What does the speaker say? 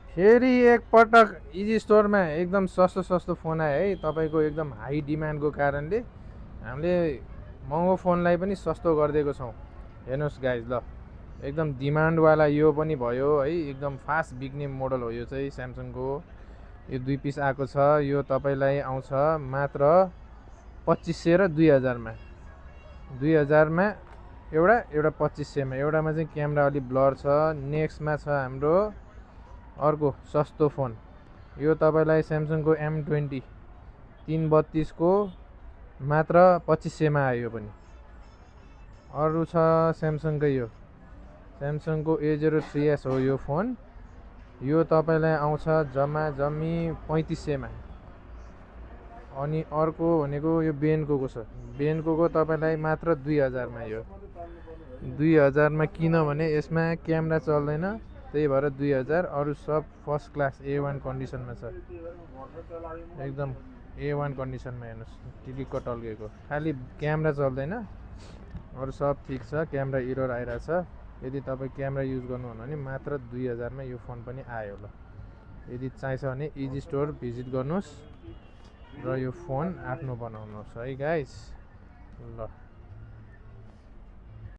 फेरि एकपटक इजी स्टोरमा एकदम सस्तो सस्तो फोन आयो है तपाईँको एकदम हाई डिमान्डको कारणले हामीले महँगो फोनलाई पनि सस्तो गरिदिएको छौँ। हेर्नुहोस् गाइज ल एकदम डिमान्डवाला यो पनि भयो है एकदम फास्ट बिक्ने मोडल हो यो चाहिँ स्यामसङको। यो 2 पिस आएको छ। यो तपाईँलाई आउँछ मात्र 2500 र 2000मा। 2000मा एउटा 2500मा। एउटामा चाहिँ क्यामेरा अलि ब्लर छ। नेक्स्टमा छ हाम्रो अर्को सस्तो फोन। यो तपाईँलाई स्यामसङको M20 332को मात्र 2500मा आयो यो पनि। अरू छ स्यामसङकै यो स्यामसङको A03s हो यो फोन। यो तपाईँलाई आउँछ जम्मी 3500मा। अनि अर्को भनेको यो बेन्कोको छ। बेन्कोको तपाईँलाई मात्र 2000मा। यो 2000मा किनभने यसमा क्यामेरा चल्दैन, त्यही भएर 2000। अरू सब फर्स्ट क्लास A1 कन्डिसनमा छ। एकदम A1 कन्डिसनमा। हेर्नुहोस् टिलिक्क टल्केको, खालि क्यामेरा चल्दैन, अरू सब ठिक छ। क्यामेरा इरर आइरहेछ। यदि तपाईँ क्यामेरा युज गर्नुहुन्न भने मात्र 2000मा यो फोन पनि आयो ल। यदि चाहिन्छ भने इजी स्टोर भिजिट गर्नुहोस् र यो फोन आफ्नो बनाउनुहोस् है गाइस ल।